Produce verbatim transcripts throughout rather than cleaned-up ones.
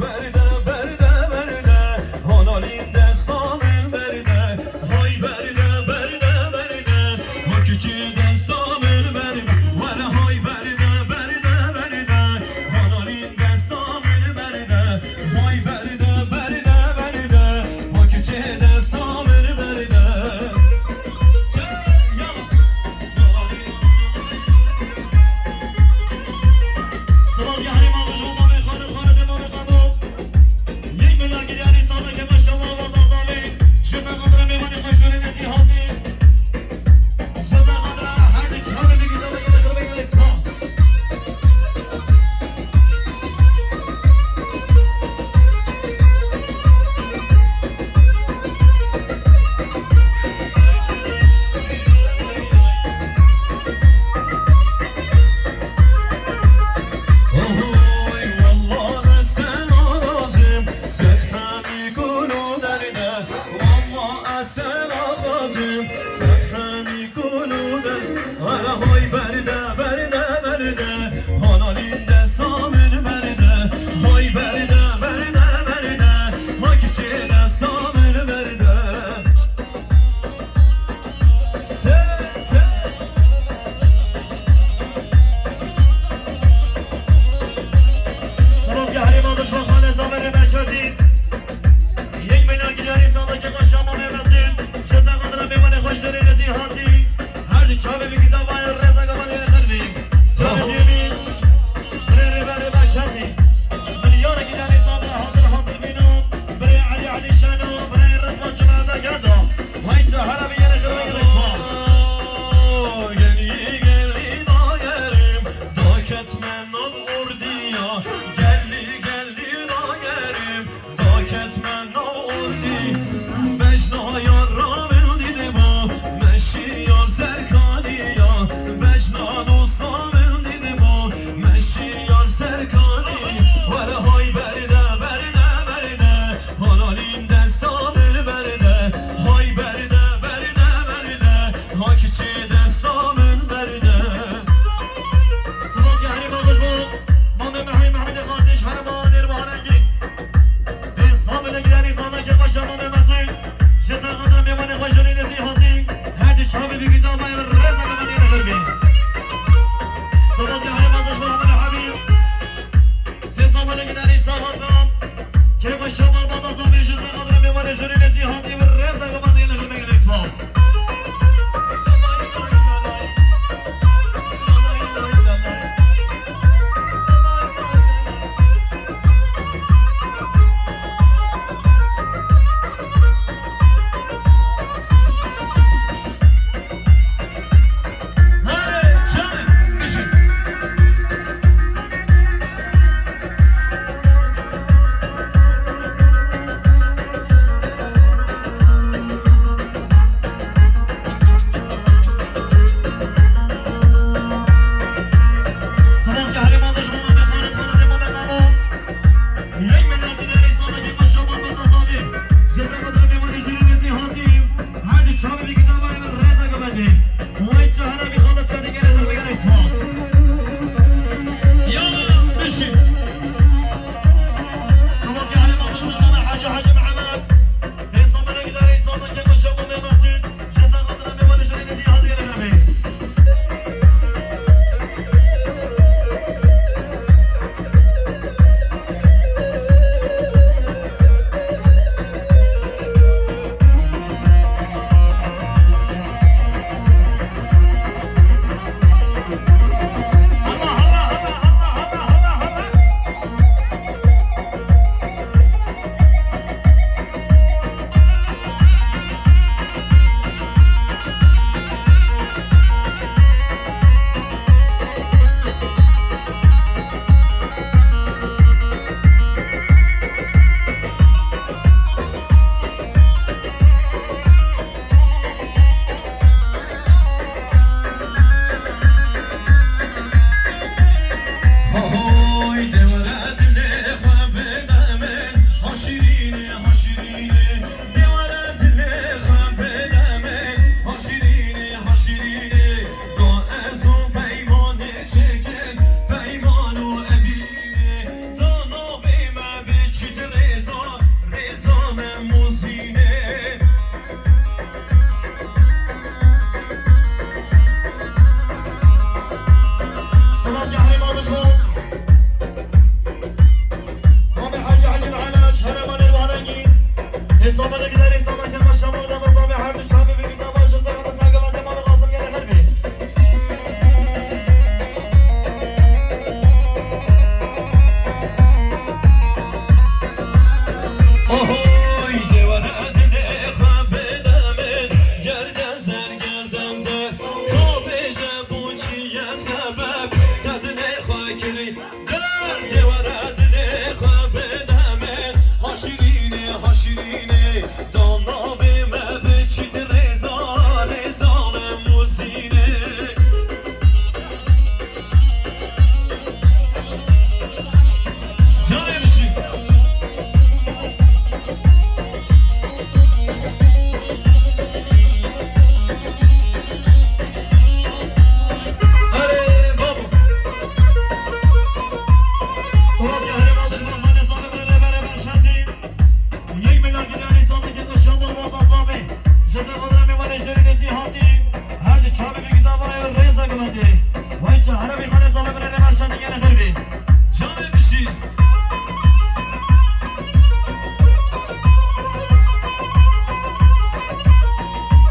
Berde, berde, berde, halalîn desta min berde. Hay berde, berde, berde, ha kiçê desta min berde. Were hay berde, berde, berde, halalîn desta min berde. Hay berde, berde, berde, ha kiçê desta min berde. Silav ya herê mal ji bo mamê Xalid, Xalidê mamê Qado.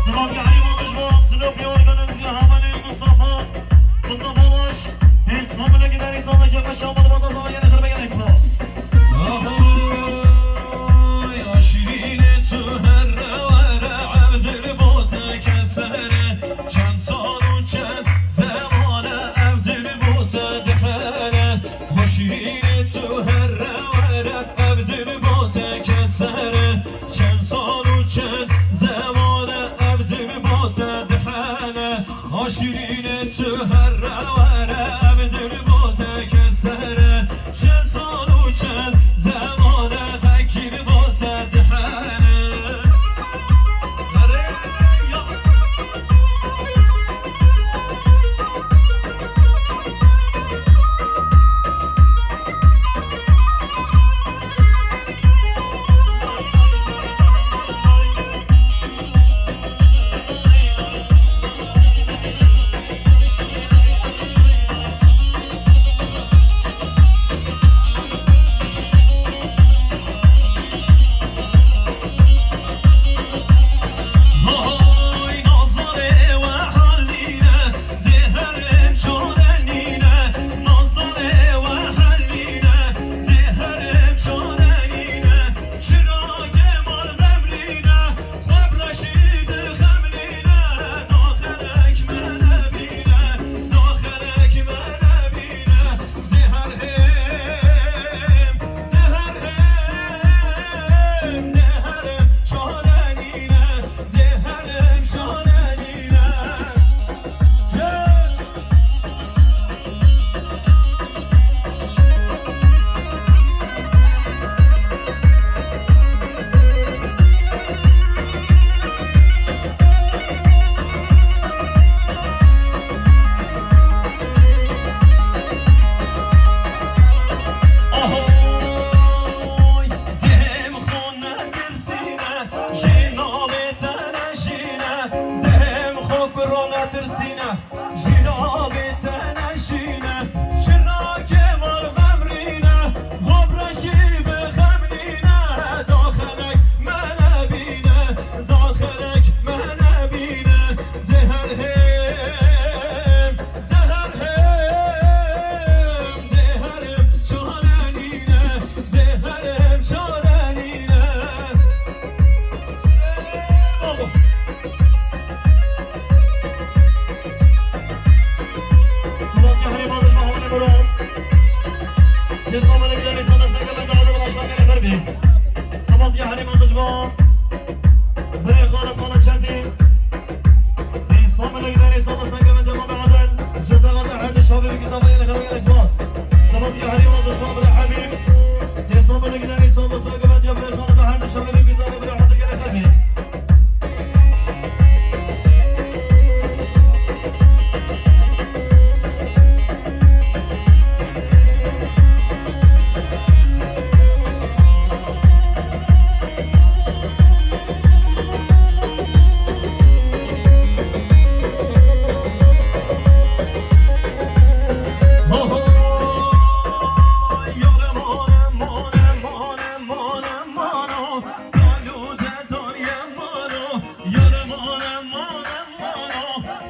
Spas ya herî mezin ji bo Sinopî organîzî hevalê Mustafa, Mustafa Baş, hêsan bile giderî sana ke xweşa malbata sana yeni xirbe gelek spas. Ay, aşirîne tu herre were evdil bote kesere, çend sal û çend zemane evdil bote dihere. Aşirîne tu herre were evdil bote kesere, çend sal û çend zemane evdil bote dihene. Aşirîne tu herre were evdil bote kesere, çend sal û çend zemane tekir bote dihene. Hay nazarê we halîne, dê herêm çare nîne. Nazarê we halîne, dê herêm çare nîne. Çira kemal vemrîne, xwe bi reşî dixemlîne. Daxelek me nebîne, daxelek me nebîne. Dê herêm, dê herêm, dê herêm çare nîne, dê herêm çare nîne. Çe- Ahoy, dêm xwe netirsîne, jî navê te nejîne, dêm xwe kuro netirsîne. Jî navê te nejîne, çira kemal vemrîne, xwe bi reşî bixemlîne, daxelek me nebîne, daxelek me nebîne, dê herêm, dê herêm, dê herêm çare nîne, dê herêm çare nîne. Bravo. Spas ya herî mezin ji bo Hevalê Murat. Sê sal mele giderê sala seke me dawada başkan gele xerbî. Spas ya herî mezin ji bo Birê Xalid Xalid Çetî. Hêsan mele giderê sala seke me Temam Adel. Ji zevata her du şabê bi gizama yene xerbî gele spas. Spas ya herî mezin ji bo Birê Habîb. Sê sal mele giderê sala seke me Temam Xalid her du şabê bi gizama Birê Habîb gele xerbî. Ho, ho, yare mane, mane, mane, mane, mano. Kalo dedan yemano, yare mane, mane, mano.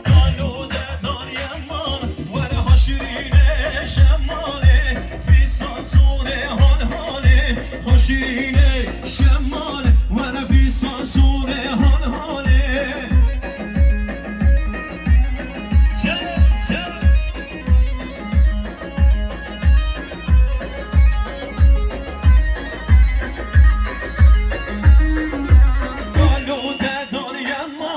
Kalo dedan yeman, were haşirîne şemane, fîsan sore han hane. Haşirîne şemane, were fîsan sore han hane. Çe, çe. Kalo dedan yema,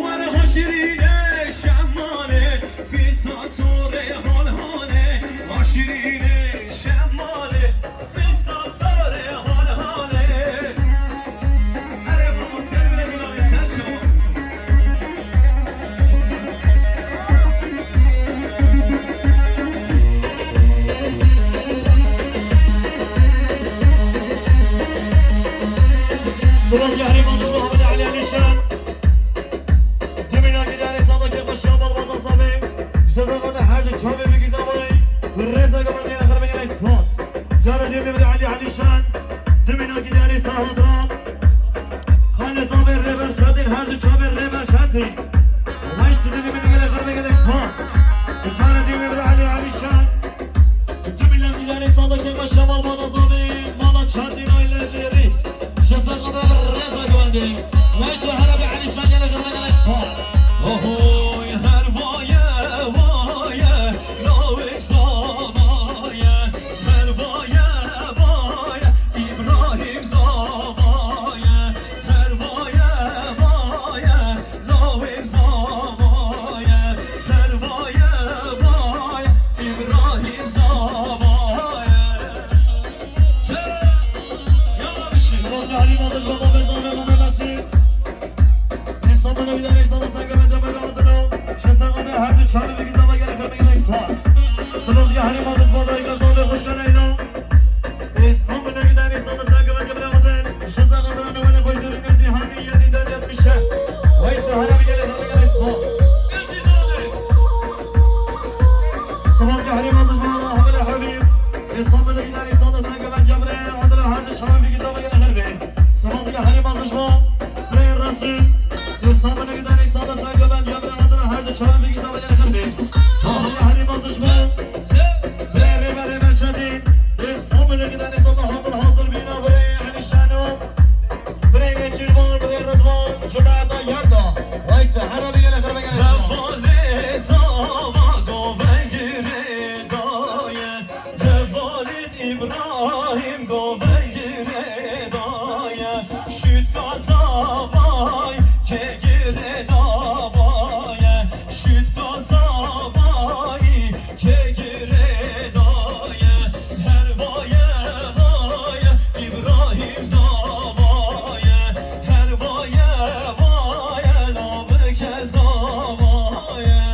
were haşirîne şemane, fîsa sorê hal hane, haşirîne şemane, fîsa sorê hal hane. Erê baba, ser bile gülame, ser çawa. Spas Qehreman Muhammed Ali Alîşan. Demîna gidarê sadakê xwe şamal bata zavê. Ji zevata her du çavê bi gizavayî. Rêza gavendiyana xerbegirek spas. Cara dê bibire Elî Elîşan. Dimîna gidarê Sahadra. Xalê zavê Rêber Şadîn, her du çavê Rêber Şadîn. Vay tu dibî min gelê xirbe gelê spas. Cara dê bibire Elî Elîşan. Dimîna gidarê Sahadra kema Şemal Bada zavê. Mala Şadîn aile lerî. Şesa qadra reza güvendî. Vay tu hera bi Elîşan gelê xirbe gelê spas. Ohoy, her vaye, vaye, lawê Zavaye, her vaye, vaye, Îbrahîm Zavaye, her vaye, vaye, lawê Zavaye, her vaye, vaye, Îbrahîm Zavaye. Ke-, ya bişî. Roza Halî Madiş baba bezame mame nasî. Hesabına bir tane insan da sen kadar cebel adına. Şesa kadar her bir çarı bir güzel gel efendim gel spas. Sınıf ya Halî Madiş baba gazal ve hoş geldin. Hesabına bir tane insan da sen kadar cebel adına. Şesa kadar ne var ne koydu ne zihani ya ni der yatmış. Vay sahara bir gel efendim gel spas. Spas ya Halî Madiş baba habere habib. Hesabına bir tane insan da sen kadar cebel adına her bir çarı bir güzel gel efendim. Spas ya Halî Madiş baba. Birê Resul, sê saminê gidanê sada sa gavend ya birê Nadira her du çavê vî gizava ya xirmê. Sahiya herî mazij bû. Birê Rêber Rêber Şadî, sê saminê gidanê sada hadir hazir bîna birê Elî Şano. Birê Nêçîrvan, birê Ridvan, cumada yerda. Vay tu, hera bigele xirmê gele. Hevalê zava govengirê daye. Hevalît Îbrahîm govengirê daye, şût gazavay kê girê davaye, şût gazavay kê girê daye. Her vaye vaye Îbrahîm zavaye, her vaye vaye navike zavaye.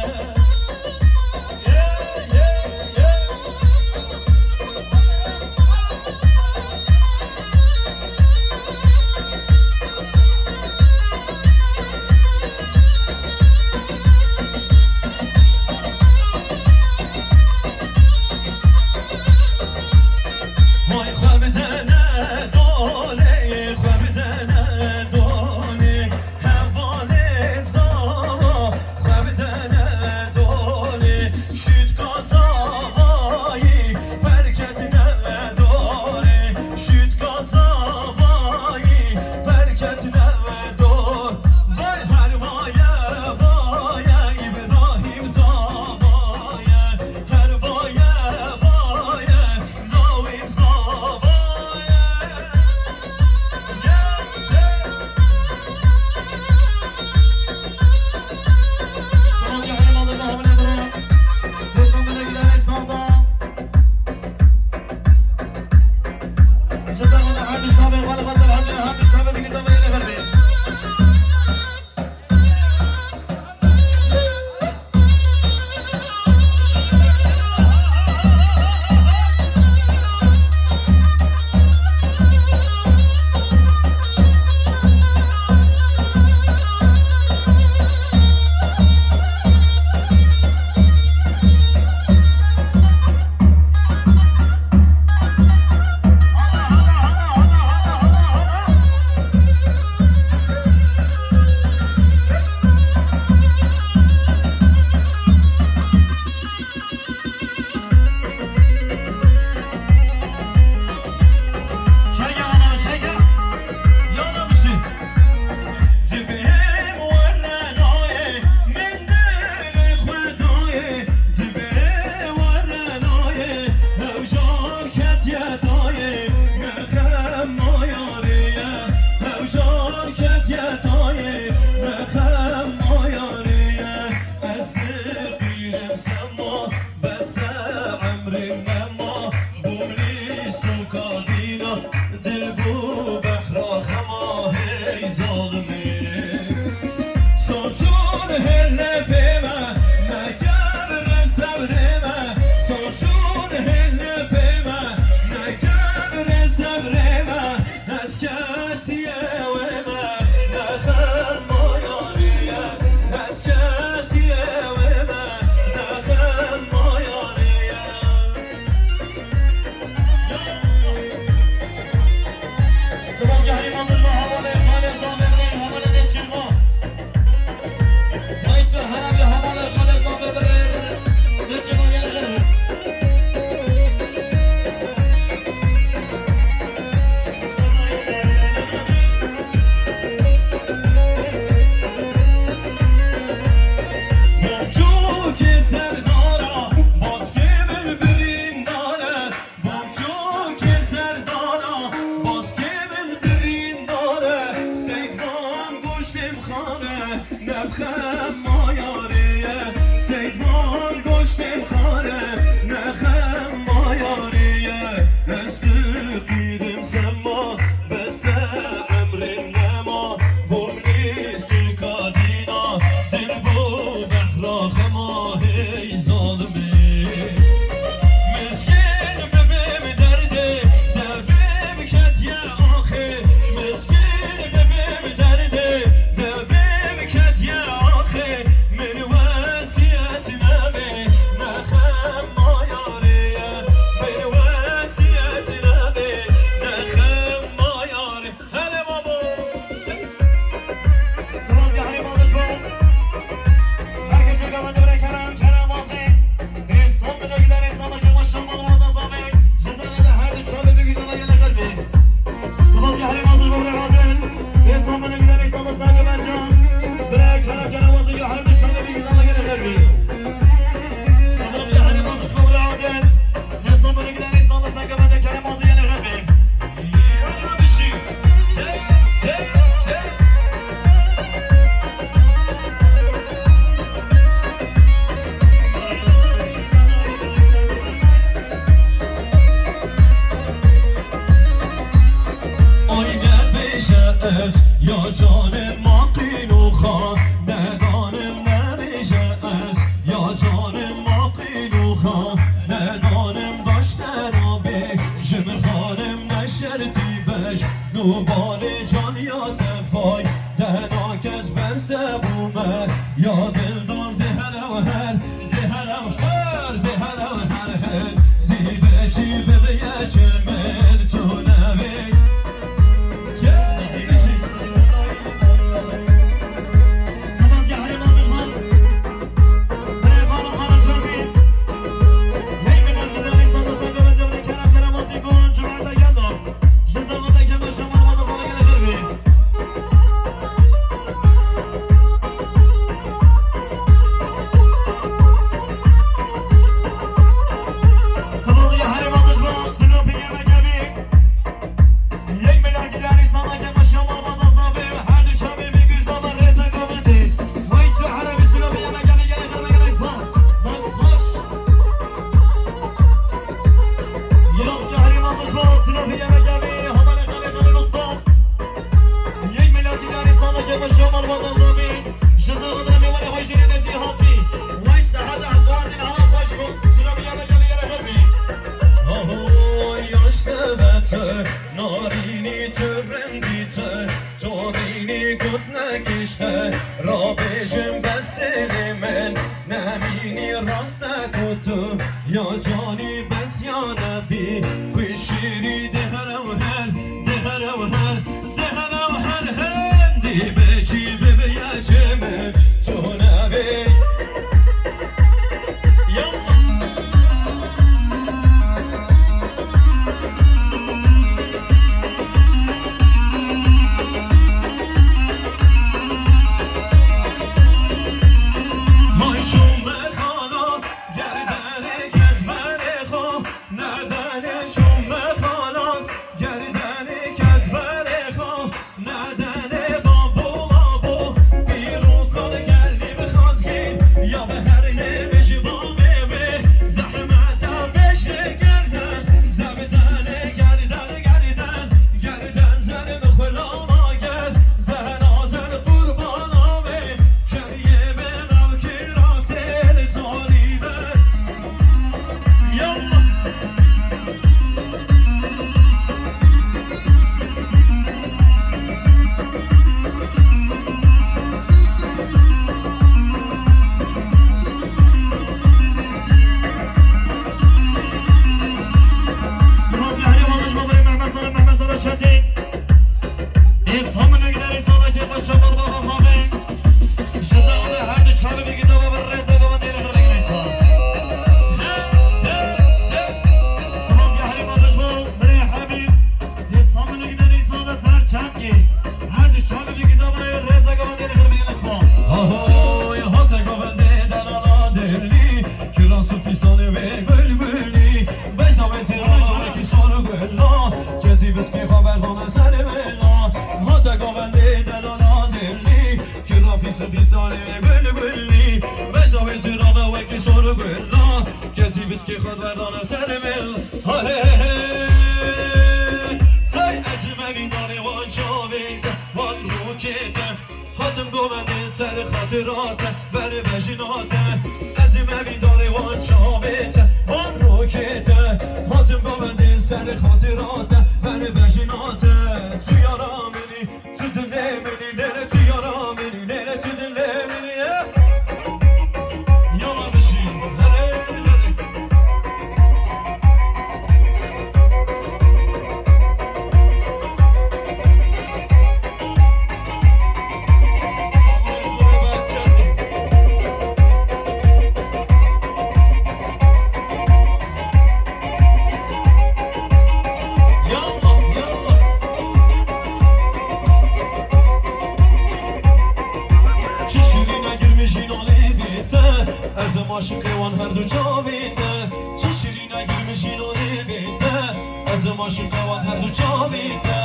Ez ya canim maqîn û xanedanim nebêje ez, ya canim maqîn û xanedanim daştera bê, ji min xanim neşertî beş, nûbanê can ya tefay, dena kes berze bûme, ya dildar dê here û her. Dê here û her, dê here û her hin. Dî beçî bibiye çi min tu nevê. Çi bişî. Spas ya herê mazij man. Birê xanım xanım çarpî. Hey, min el didanî sada sen gelen devre kerem kerem azî gon cumada geldi. Ji zehmeta kema şema mada zala gele xêr bî. Sibazî herê mazij ba, Sinopî yemeke bî. Yek milyar giderî sana kema şema mada zabê, her du çavê bî güzel rêze govendî. Vay tu herê bî Sinopî yemeke bî, gele xêr bî, gele spas. Spas, spas. Spas ya herê mazij ba, Sinopî yemeke bî, hamanê xalê xalê usta. Yek milyar giderî sana kema şema mada zabê. Ji zehmeta mêvanê xwe jî nezî hatî. Vay seheta hemdardin hala xweş xwe. Sinopî yemeke bî, gele xêr bî. Aho, yaş te be tu, narînî tu, rindî tu. Torînî got nekişte, rabêjim bes dilê min, nemînî raste ku tu, ya canî bes ya nebî, ku şîrî dê here û her, dê here û her, dê here û her, hendî beçî bibiye çi min, tu nebî. Nedenê babo mabo, pîrokan gelî bi xazgî, ya bi her nêvê ji bamê wê, zehmeta beşê gerden, zevdenê gerden, gerden, gerden, zerê bi xulama ger, dehna zer qurbana wê, keriyê bi mewkî rasê li zorî be. Yallah. Spas ya herê mazij babayê Mehmet Sara, Mehmet Sara Şetî. Ê samin nigdarî sana kê başa baba xabe. Ji zehmeta her du çavê bî gizava bi rêze govendê re xirvekine spas. He, te, te. Spas ya herê mazij bo, birê hebî. Zê samin nigdarî sana ser çemkî. Her du çavê bî gizava bi rêze govendê re xirvekine spas. Ahoy, hate govendê delala dilî. Kira sufî sanê wê gul gulî. Beşa wê zêra wekî sor gula. Kezî biskê xwe berdane serê wê la. Hate govendê delala dilî. Kira fîs û fîsanê gul gulî. Beşa wê zirana wekî sor gula. Kezî biskê xwe berdane serê wê la. Hey, hey, hey, hey. Hey, ez mevî darê wan çavê te, wan rokê te. Hatim govendê ser xatira te, ber bejina te. Ez mevî darê wan çavê te, wan rokê te. Hatim govendê ser xatira te, ber bejina te. Tu yara min î, tu dilê min î, nêne tu yara min î, nêne tu dilê min î, eh. Yala bişî, herê, herê. Çi şirîne girmijîna lêvê te, ez im aşiqê wan her du çavê te. Çi şirîne girmijîna lêvê te, ez im aşiqê wan her du çavê te.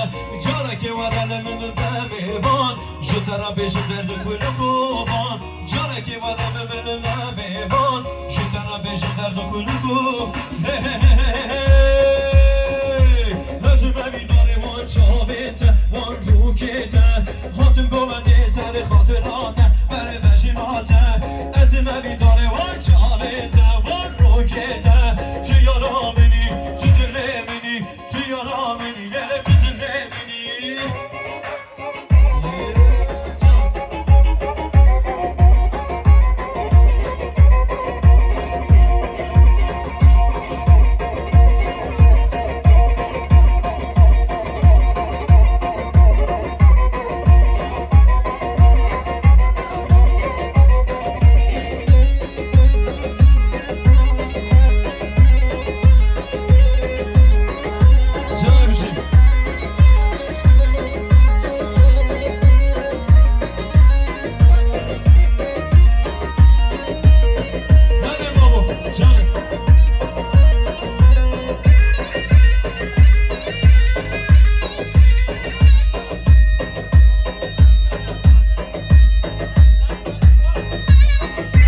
Carekê were li min be mêvan, ji te re bêjim derd û kulikovan. Carekê were min be mêvan, ji te re bêjim derd û kulikovan. Hey, hey, hey, hey, hey. Ez mevî darê wan çavê te, wan rokê te.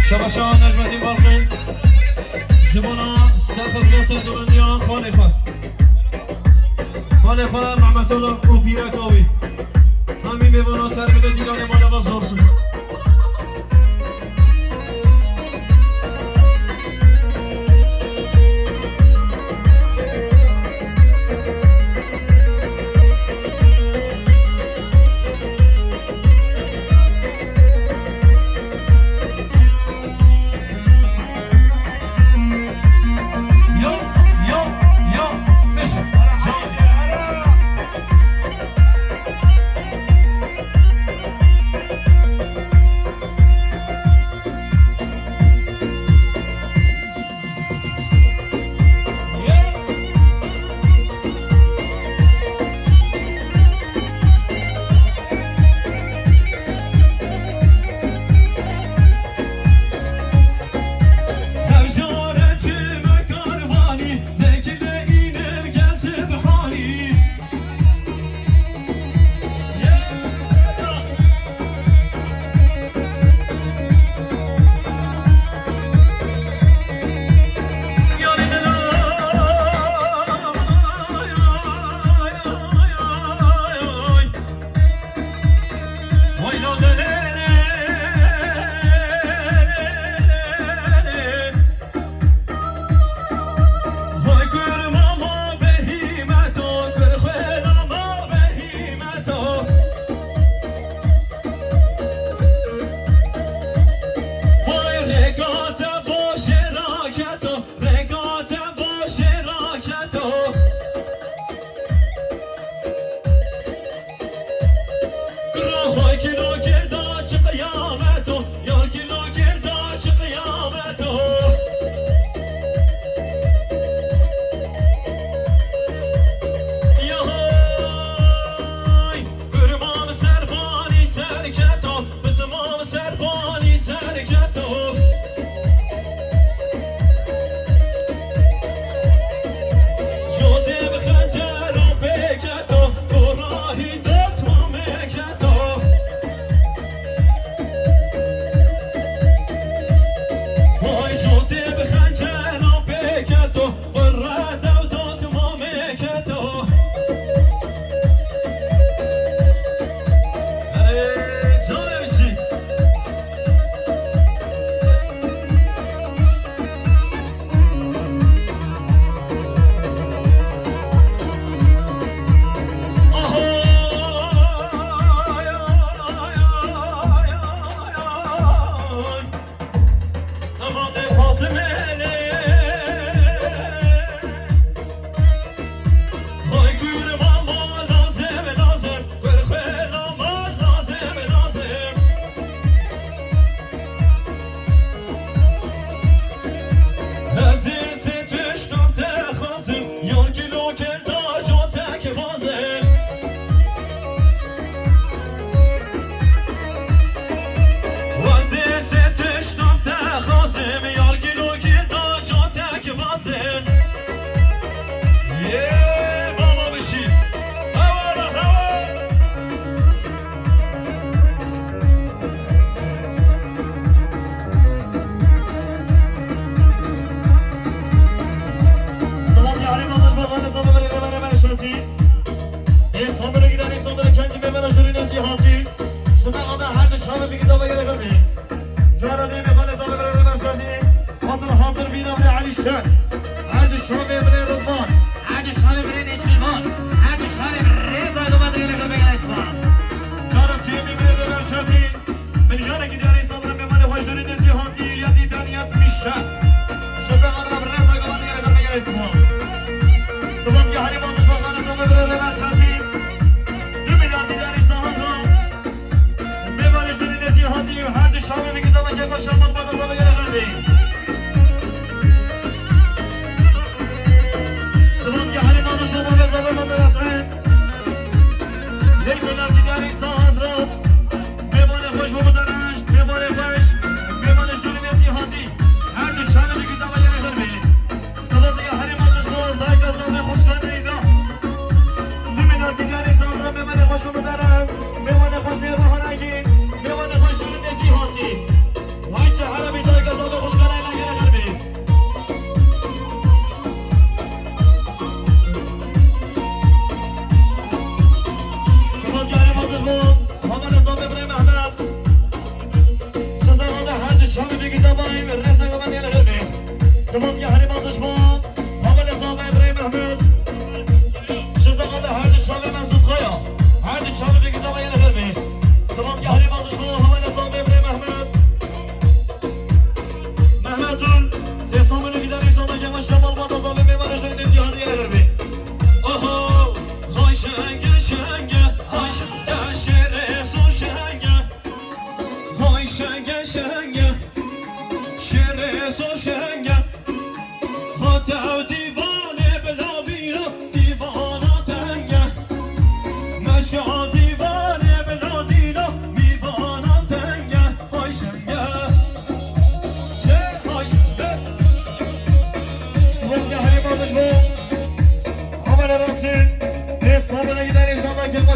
Şabaşa Necmettin Balkın. Ji bona serxwebîya serjewlendiya xalê xwe. Xalê xwe, Mehmet Salo û pîreka wî. Hemî mêvana ser bide dîlanê mala ve zor sin. Kurmam serbanî serketo, bi ziman serbanî serketo. Cotê bi xenceran pêketo, korahî dotma meketo. Vay cotê bi xenceran pêketo. Yê baba bişî.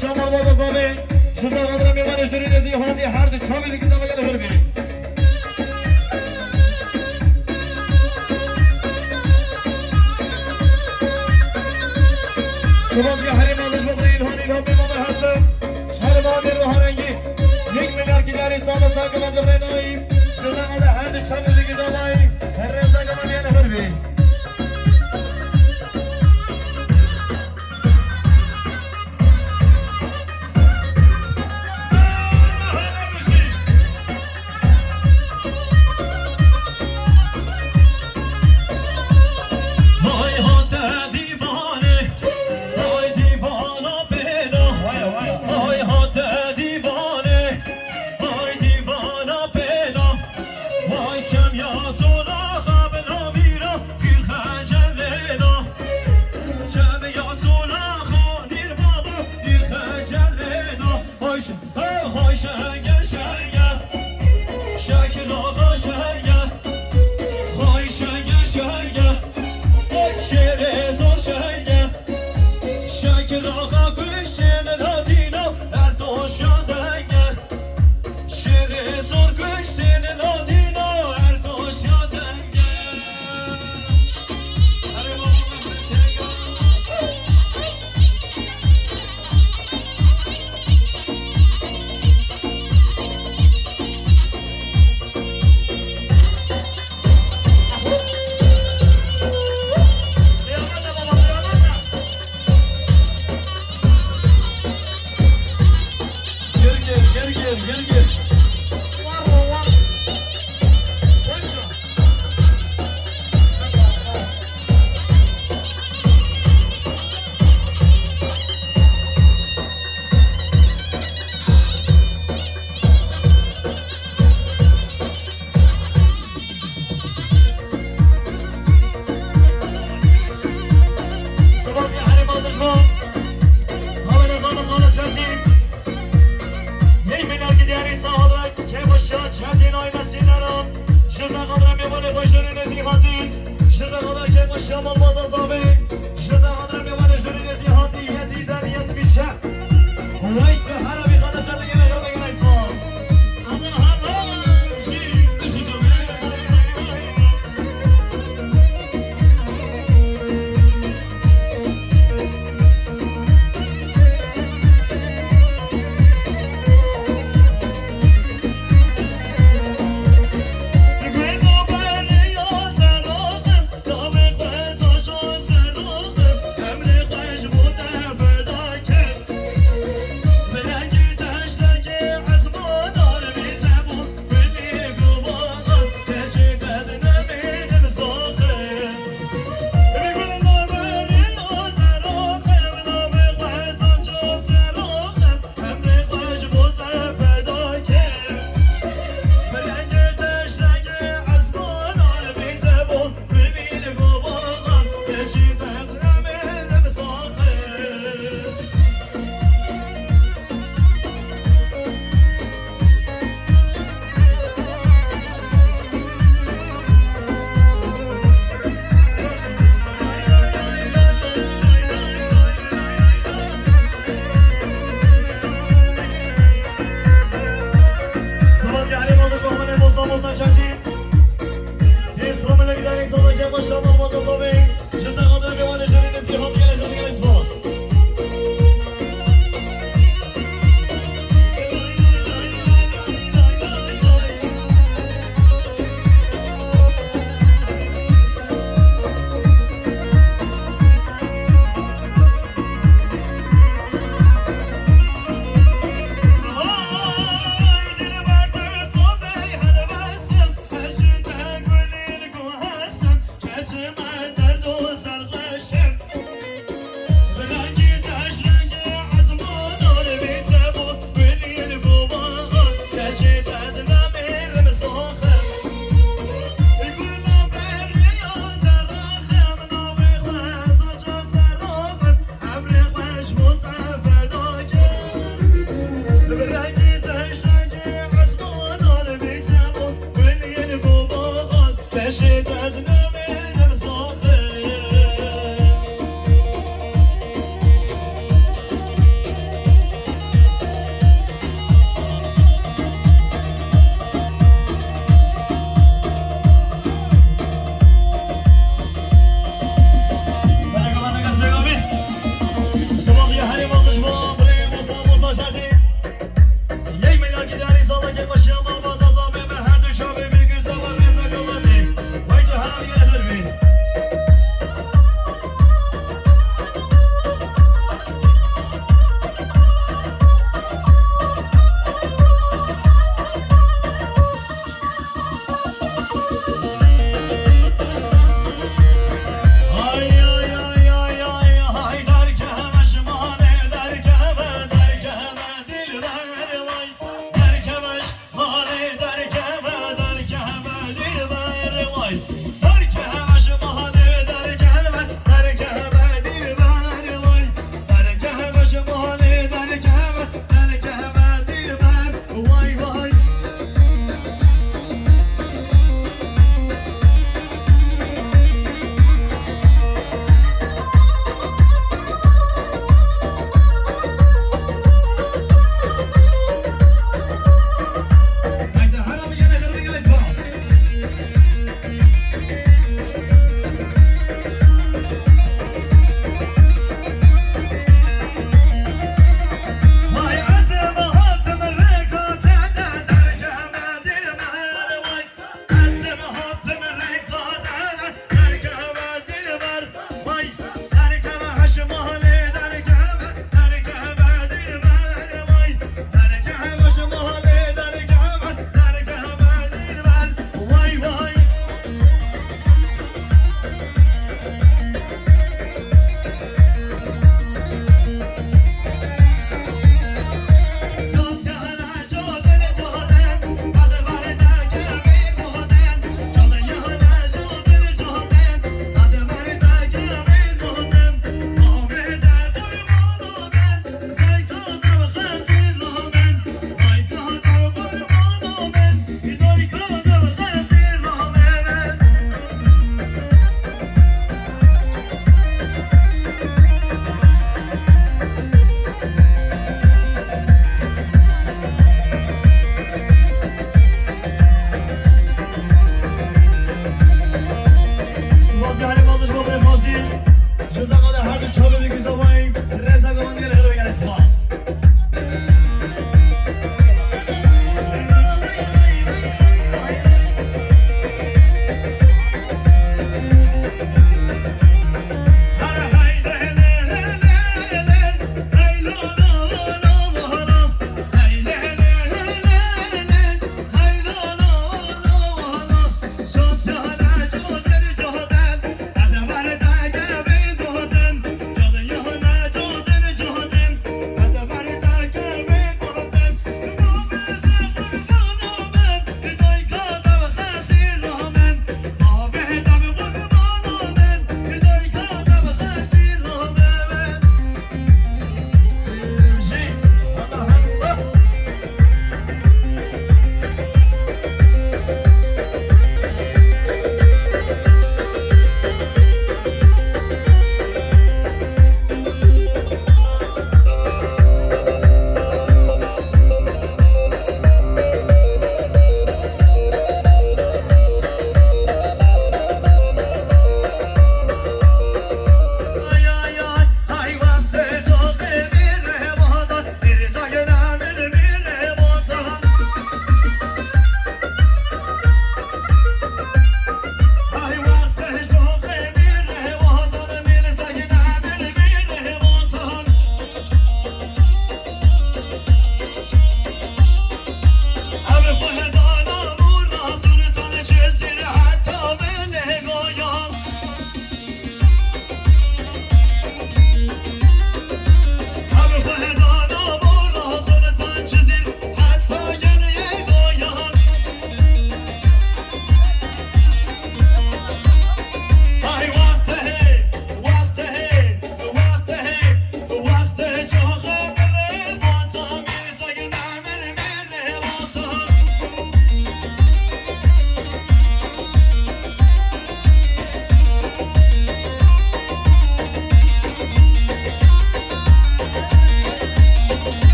Şamal Baba Zavê, ji Zavadira mêvanê ji derê dezî hatî her di çavê di gizava gel hir bî. Sivas ya herêma li ji bo birê Îlhan, Îlhan Bey Mamer Hesen, şerê Mamer Roharengî, yek milyar kilyarê sala saka me dibrê nayî, ji Zavada her di çavê di gizavayî, her rêza gama diye hir bî. Vay hate dîvanê, vay dîvana pêda. Vay hate dîvanê, vay dîvana pêda. Vay çem ya zona xabin amîra, dîr xecelê da. Çem ya zona xanîr baba, dîr xecelê da. Vay şe-, hey, vay şenge, şenge. Şekil ağa şenge. Vay şenge, şenge. Şêrê zor şenge. Şekil ağa kuştên ladîna, her doşa denge. Şêrê zor kuştên ladîna, her doşa denge. Erê baba, Mehmet Çenga.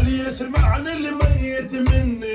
اللي يسمعني اللي ميت مني.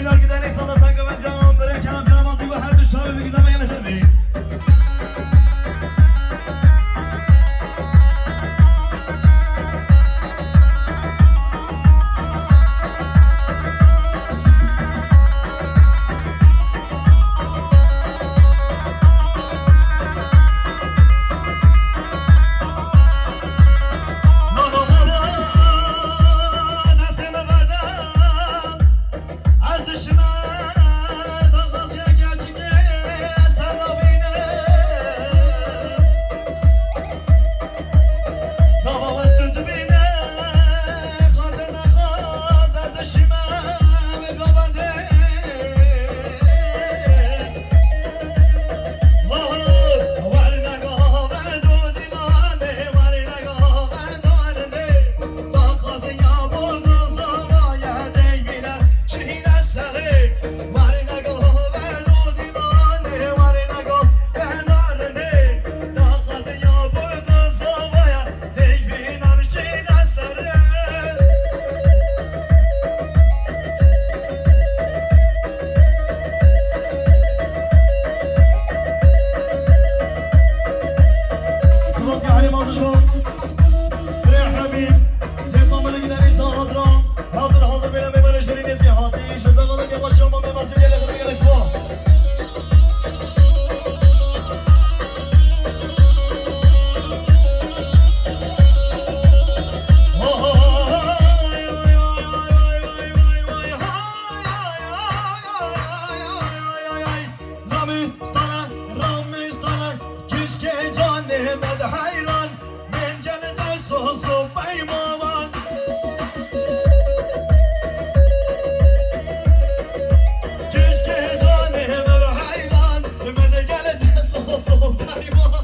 Yargıdan Êsana Sankavendiyan, Berek Kerem Keremazî ve her du çavê bi gizemê yene xirmê. Ez dişime daxwaziya gerçekê ez nabînim. Gava west tu dibîne, xatir nexwaz ez dişime bi gavendê. Werine gavendo dîlanê, werine gavendo erindê. Sivasê Elî Mazij bû. Rê Hebîb, sê Samuelê giderî sahadra. Hatir hazir bêne mêvanê jêrî nêzî hatî. Ji zevala ke başa mame mesûl gelê xirê gelê spas. Ramistana, Ramistana, kişkê canê me de heyran, min gel de soso peymavan. Kişkê canê me de heyran, min gel de soso peymavan.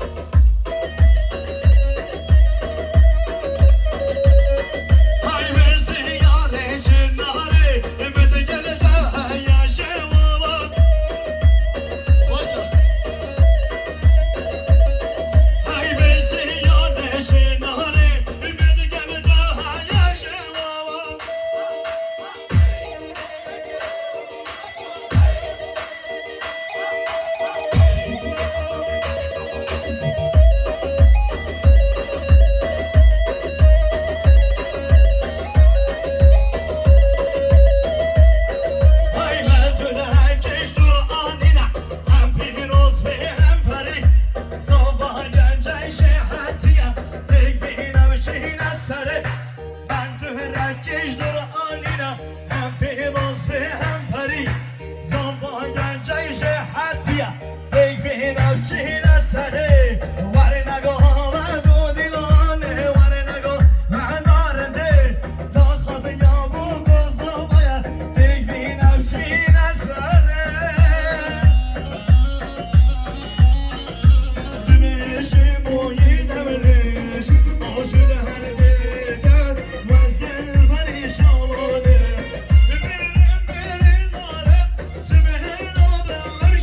Em pîroz be hem perî, zava gencey jêhetiye. Ey vîna çîne serê, werine gava dûdîlanê, werine gava darindê. Daxwaziya bû gozavaye, ey vîna çîne serê. Dimêjim o yî demrêj, aşu de her dê de, wezin verî şalone. Birin birin dare, sibehê nabe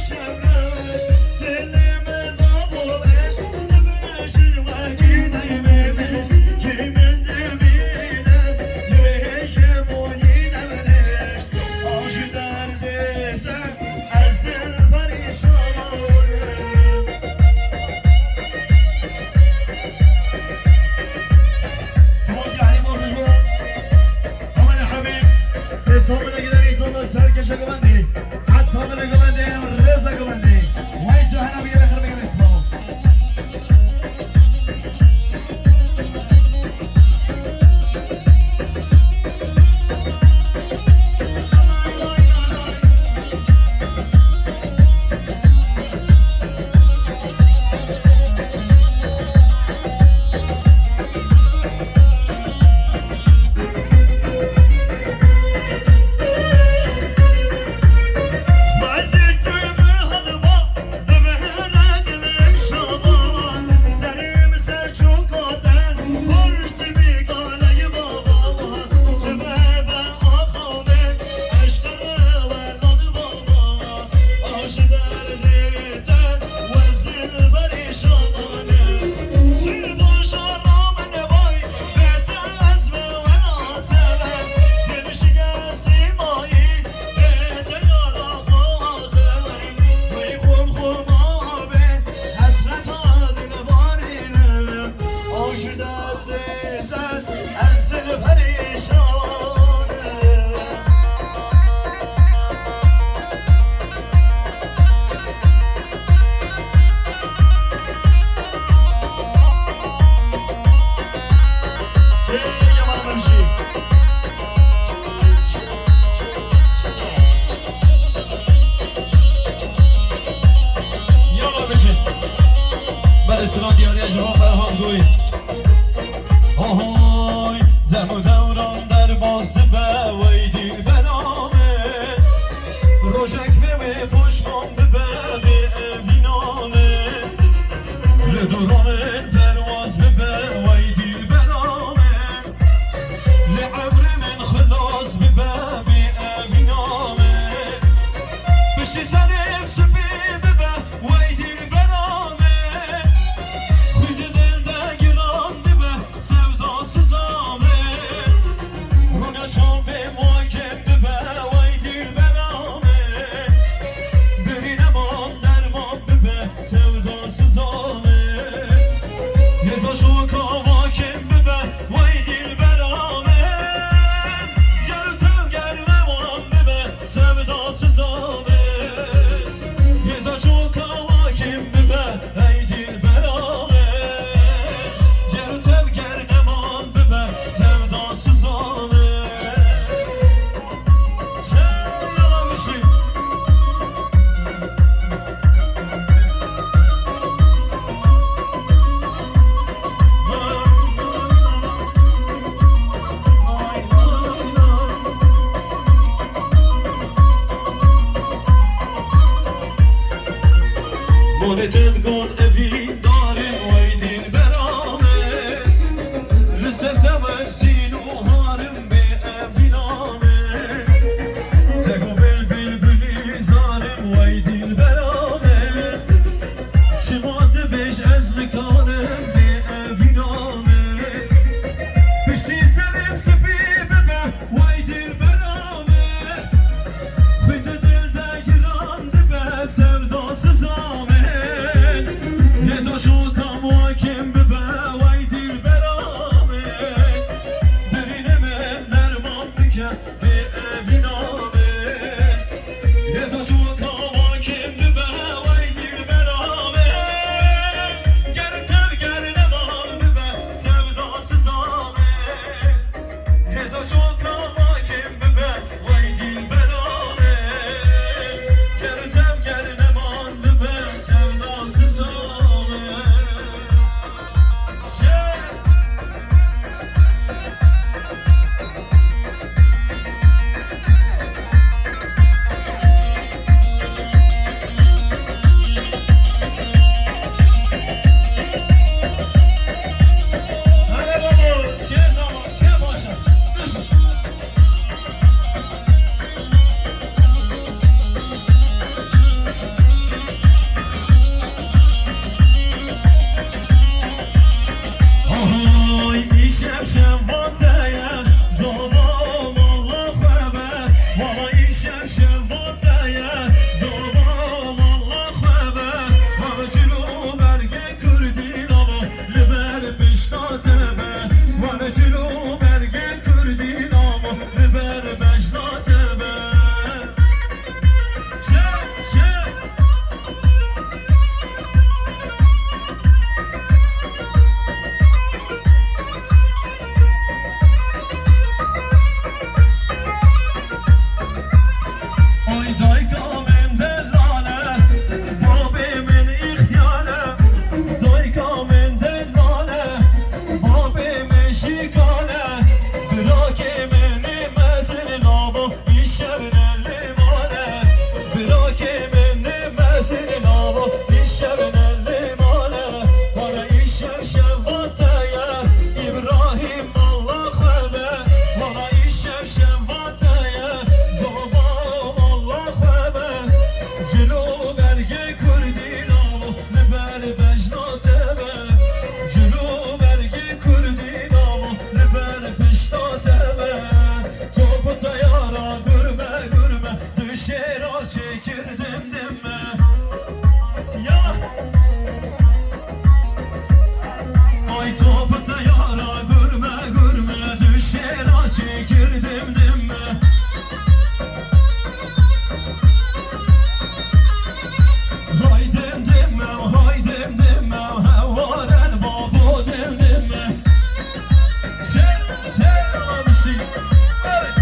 şev reweş. Dilê me da bo beş, dibêjin wekî dey memiş. Kî min dimîne, dibêjim o yî demrêj, aşu derdê te. Ez perîşan im. Siwatî Elî Maziş bû. Aman Hebîb. Sê Samuelê giderî sona serkeşe guvendî. Heta bile guvendî, rêze guvendî. Wey tu hena bî yele xirmê yele spas. Gonê te digot evîn darim wey dîlbera min. Li ser te westîn û harim bê evîna min. Te got bilbil gulîzarim wey dîlbera min. Çima dibêj ez nikarim bê evîna min. Piştî serim spî bibe wey dîlbera min. Xwîn di dil de giran dibe sevda siza min. Hêza şoka min kêm bibe wey dîlbera min. Birînê min derman bike bê evîna min. Hêza şoka min kêm bibe wey dîlbera min. Ger tev ger neman bibe sevda siza min. Hêza şoka min kêm bibe wey dîlbera min. Ger tev ger neman bibe sevda siza min. Çe- Hele babo, kes ama, kes başa. Oy, îşev şev vate ye, zava mala xwe be. Wala îşev şev vate ye, zava mala xwe be. Wala cil û bergê kurdî nava li ber pişta te be. Wala cil û bergê kurdî nava li ber bejna te be. Çe, çe. Ay dayka min delal e, babê min îxtiyar e. Dayka min delal e, babê min şikar e. Birakê min ê mezin nava Îşev ne li mal e, birakê min ê mezin nava. Îşev ne li mal e, wala îşev şev vate ye. Îbrahîm mala xwe be, wala îşev şev vate ye. Zava mala xwe be, cil û bergê kurdî nava. Li ber bejna te be, cil û bergê kurdî nava. Li ber pişta te be. Top teyara gurme gurme, duşêra çêkir dim dim me. Ya. Ay top teyara gurme gurme, duşêra çêkir dim dim me. Hay dim dim me, hay dim dim me, hewaren babo dim dim me. Çe, çe, almışık. Evet.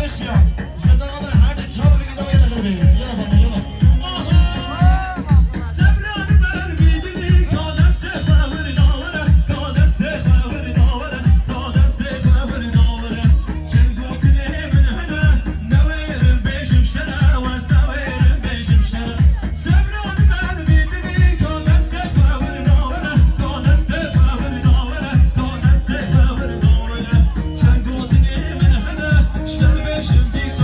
Şiya, ceza kadar her de çaba bir güzel yerine kadar verin. Yala bana, yala. Aha! Sebra li ber bî dilî, ka destê xwe wir dawere, ka destê xwe wir dawere, ka destê xwe wir dawere. Çend gotinê min hene, newêrim bêjim şere, wez newêrim bêjim şere. Sebra li ber bî dilî, ka destê xwe wir dawere, ka destê xwe wir dawere, ka destê xwe wir dawere. Çend gotinê min hene, şer bêjim dîsa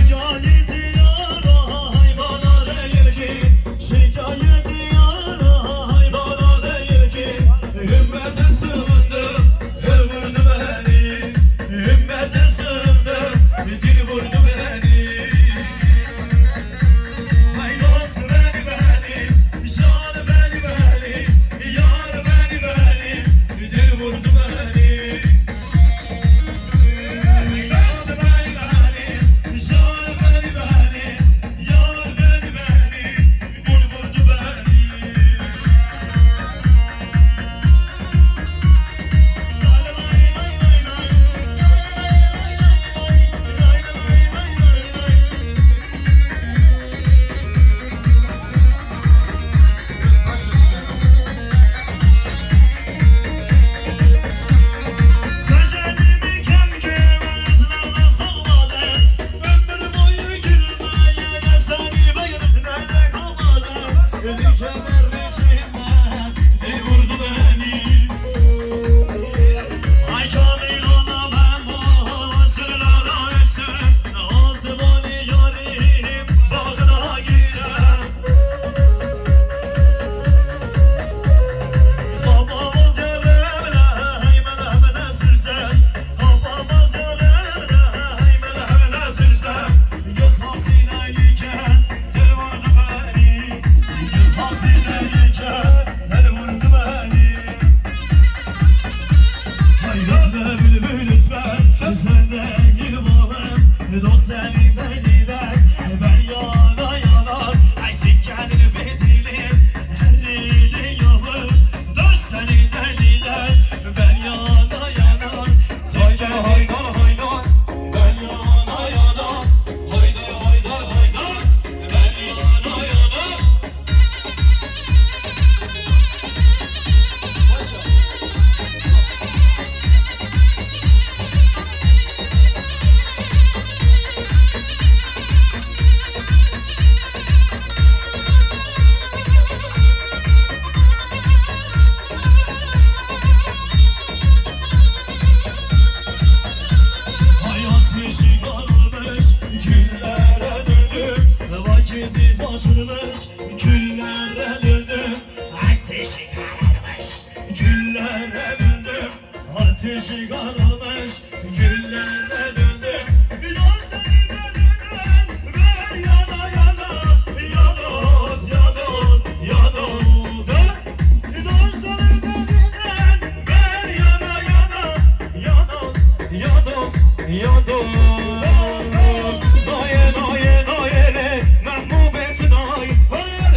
Şikayeti yara hayvana değil ki, şikayeti yara hayvana değil ki, ümmete sığındım, ev vurdu beni, ümmete sığındım, din vurdu beni. Haydos beni beni, can beni beni, yar beni beni, din vurdu beni. Hayratlı bülbül lütfen, sen değil balım, dost senin derdiyle, ben yana yana, eksik kendini fitili, eridin yolum, dost senin derdiyle, ben yana yana, tek Haydar, kendin Haydar, Haydar, ben yana yana, Haydar, Haydar, Haydar, ben yana yana. Hayat yeşil kararmış, güllere döndüm. Vakit açılmış, güllere döndüm. Ateşi kararmış, güllere döndüm. Ateşi kararmış, güllere döndüm. Bir daha seni gördüm, ben yana yana. Ya dost, ya dost, ya dost. Dur. Bir daha seni gördüm, ben yana yana. Ya dost, ya dost, ya dost. Naye, naye, naye le, mehbûbê tu naye.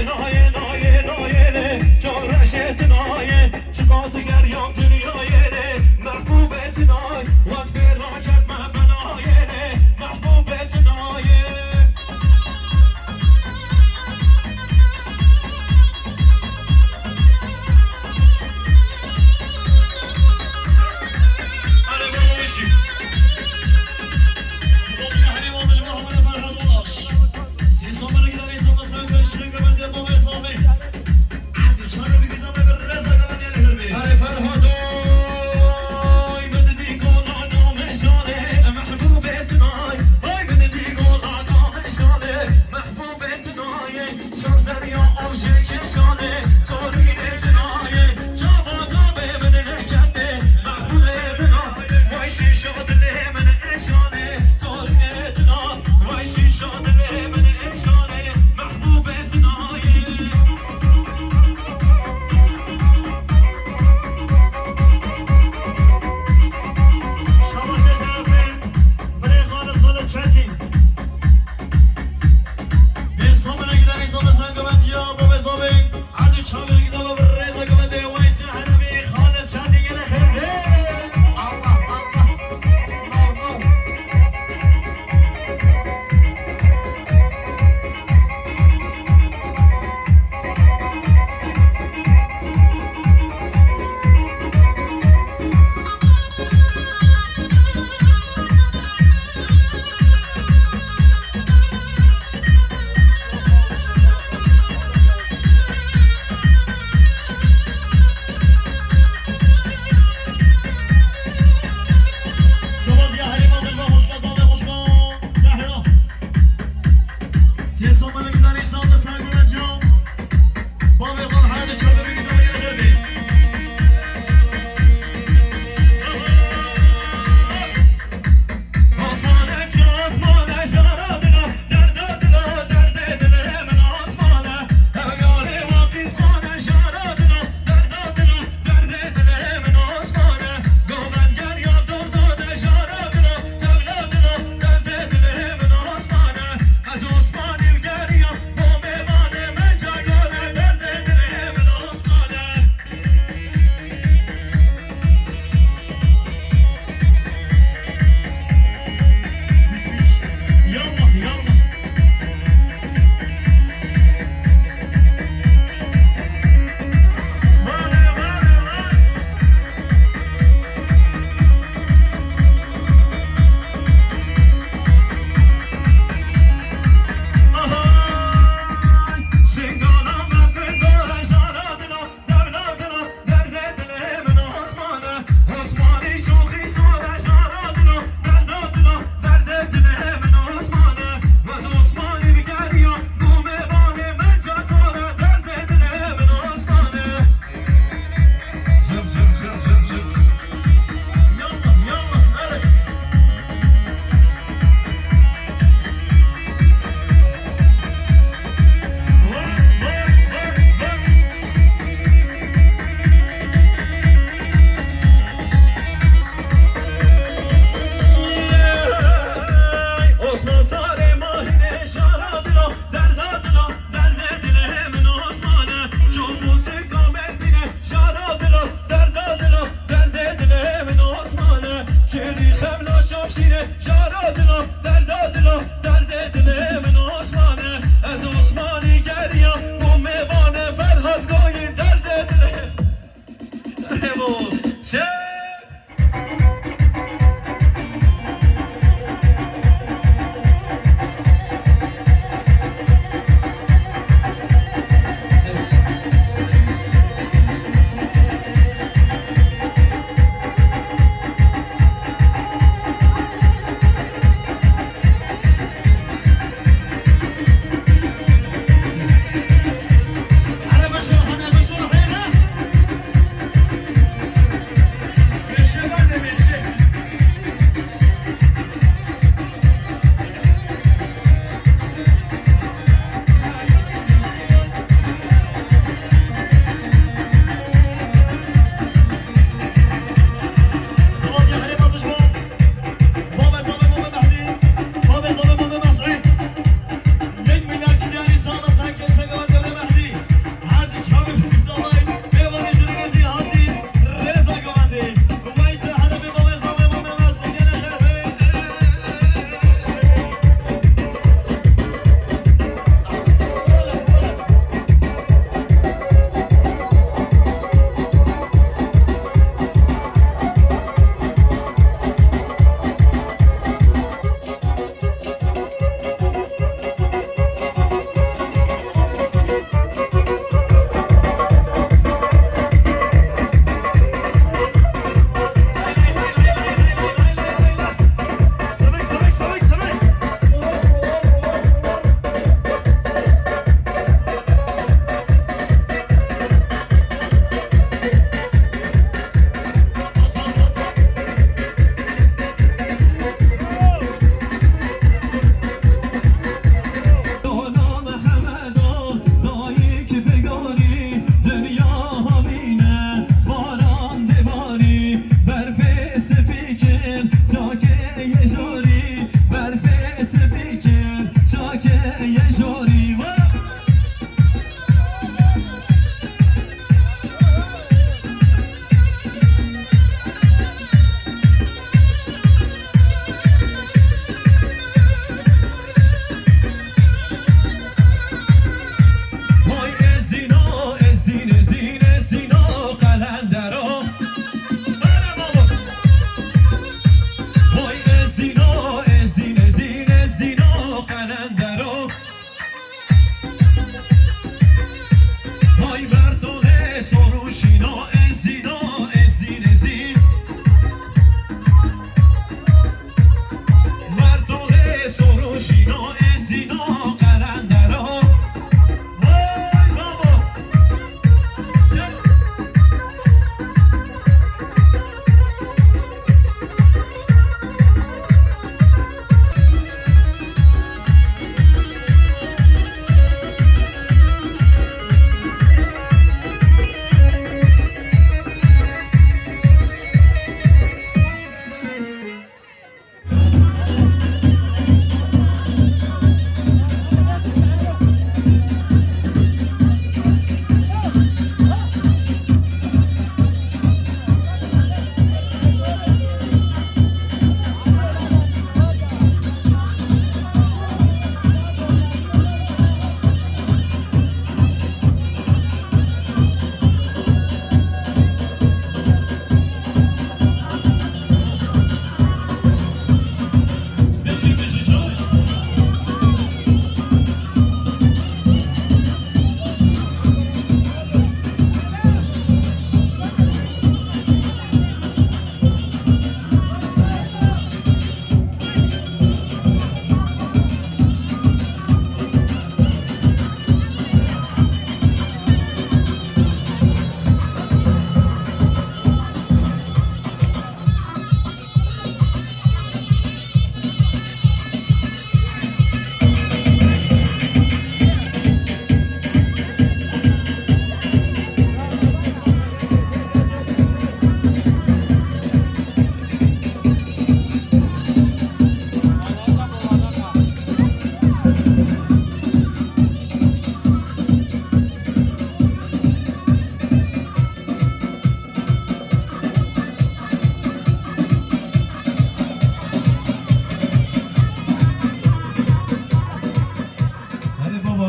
Naye, naye, naye le, çareşê tu naye. Çiqas geryam dinyayê lê, mehbûbê tu naye. Waz fêraket me benayê lê, mehbûbê tu naye. Hadi baba işi. Sıkıldı ya, hadi babacım, Muhammed Ferhat Ulaş. Siz onlara gider, insanlar sen karşılık, ben de baba hesabı. Hadi çare bir güzel bir reza, ben de herbi. Hadi Ferhat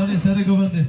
Hanê serê govendê.